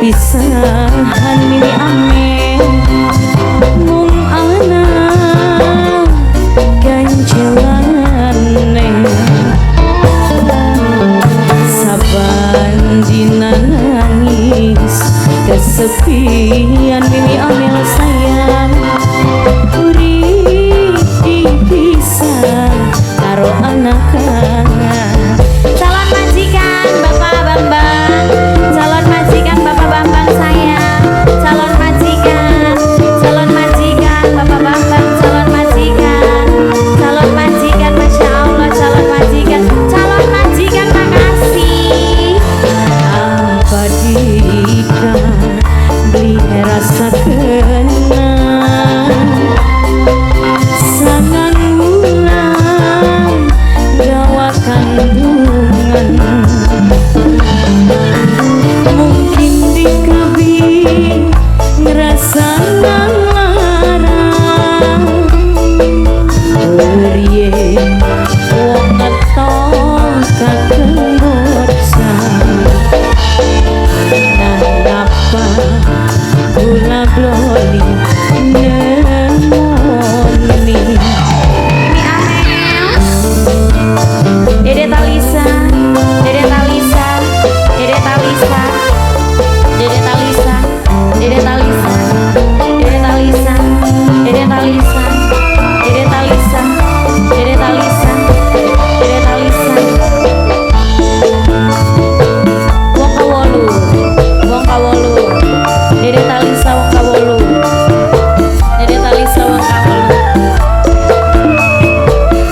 Pisahan Mimi Amel mung ana ganjelane, saban dina nangis kesepian. Mimi Amel sayang, urip dipisah karo anak. Calon majikan Bapak Bambang, calon majikan Bapak Bambang sayang, calon majikan, calon majikan Bapak Bambang, calon majikan, calon majikan, masya Allah, calon majikan, calon majikan, makasih. Apa dika beli rasa kena sangang wulan gawa kandungan, mungkin dikabi ngerasa lara. Beriye wong ngetok kakeng bocah, nangapa gula bloli nemoni. Mimi Amel, Dede Talisa, Dede Talisa, Dede Talisa, Dede Talisa, Dede Talisa, Dede Talisa, Dede Talisa, Dede Talisa, Dede Talisa, Dede Talisa. Wong kawolu, wong kawolu, Dede Talisa wong kawolu, Dede Talisa wong kawolu.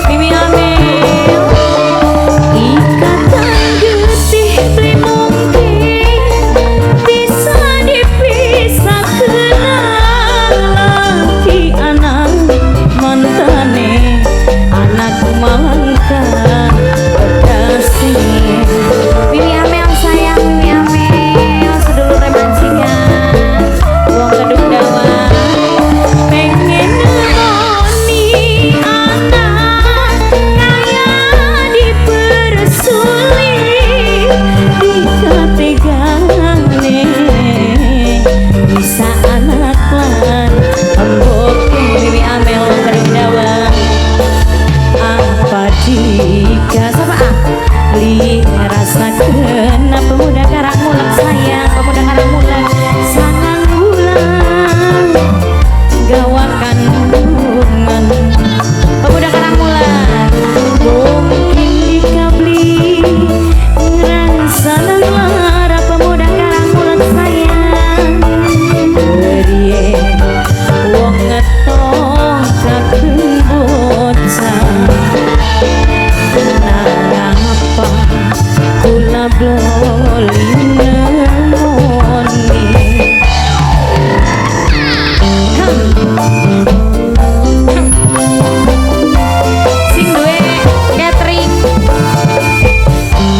Mimi Amel, ikatan getih beli mungkin bisa dipisah laki anak mantane, anak mangka bekasih. Mimi Amel sayang, Mimi Amel, sedulur majikan, wong kedung dawa. Pengen nemoni anak kaya dipersulit, dikategane bisa anak lan emboke. Mimi Amel wong kedung dawa. Apa jika Siapa ah? li rasa kena Pemuda Karangmulak sayang, pemuda Karangmulak. Sangang bulan gawa kandungan, Pemuda Karangmulak. Mungkin dikabli ngerasa nang lara. Pemuda Karangmulak sayang. Beriye wong ngetok kakeng bocah, nangapa kula bloli nemoni. Sing duwe catering.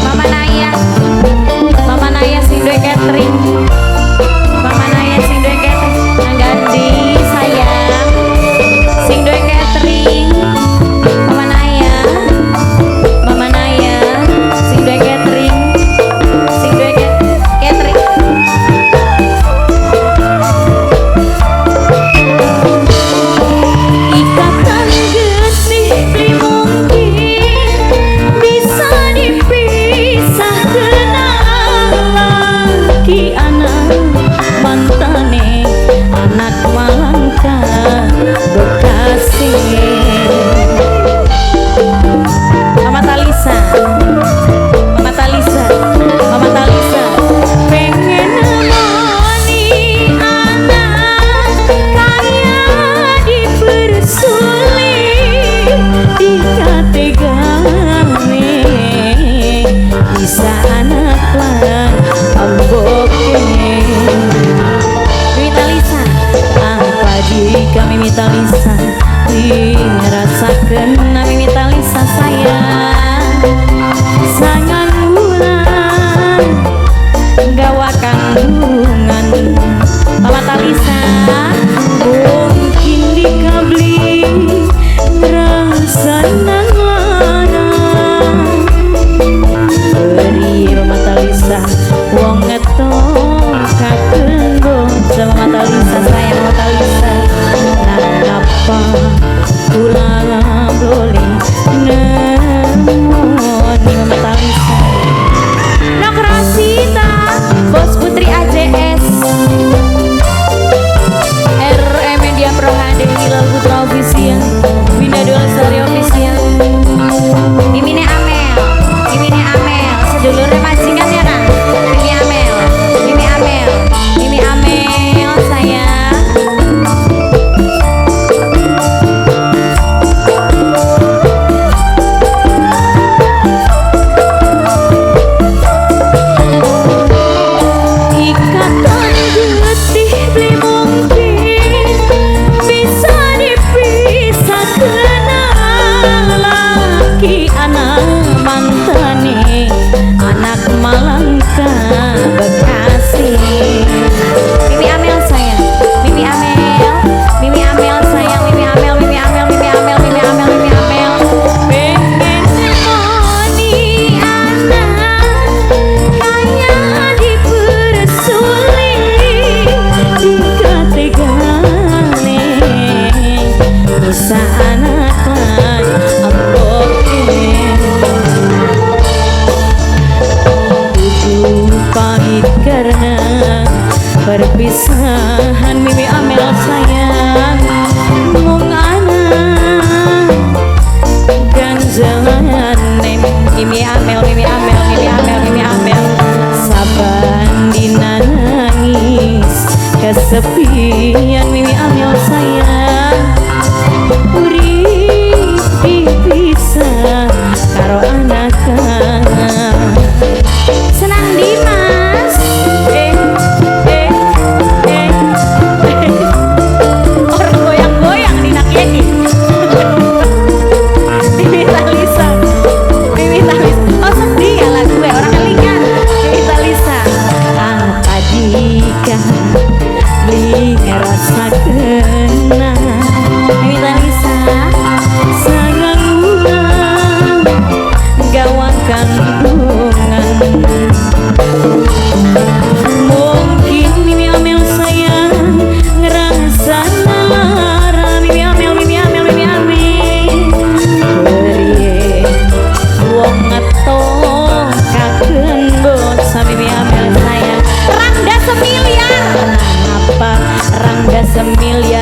Mama Naya. Mama Naya sing duwe catering. Mama Naya sing duwe catering. Nang Gandhi sayang. Sing duwe catering. Mama Naya. Mama Naya sing duwe catering. Sing duwe catering. Ikatan getih beli mungkin bisa dipisah laki anak mantane, anak malangka bekasih. Mama Talisa. Mama Talisa. Mama Talisa. Pengen nemoni anak kaya dipersulit, dikategane bisa anak lan emboke. Mimi Talisa. Apa jika Mimi Talisa ngerasa kena. Mimi Talisa sayang. Sangang bulan gawa kandungan, Mama Talisa. Mungkin dikabli ngerasa nang lara. Beri Mama Talisa wong ngetok. Perpisahan Mimi Amel sayang, mung ana ganjalane. Mimi Amel, Mimi Amel, Mimi Amel, Mimi Amel, saban dina nangis kesepian. Mimi Amel sayang, urip dipisah karo anak. Senang Dimas. Eh eh eh. Orang goyang-goyang di nak ini. Mimi Talisa. Mimi Talisa. Oh, sedih ya lagu ya, orang kelingan. Mimi Talisa. Apa jika beli ngerasa kena. Mimi Talisa. 9 bulan gawa kandungan. Mungkin Mimi Amel sayang ngerasa lara. Mimi Amel, Mimi Amel, Mimi Amel, priye wong ngetokaken basa. Mimi Amel sayang. Rangda semiliar. Apa rangda semiliar.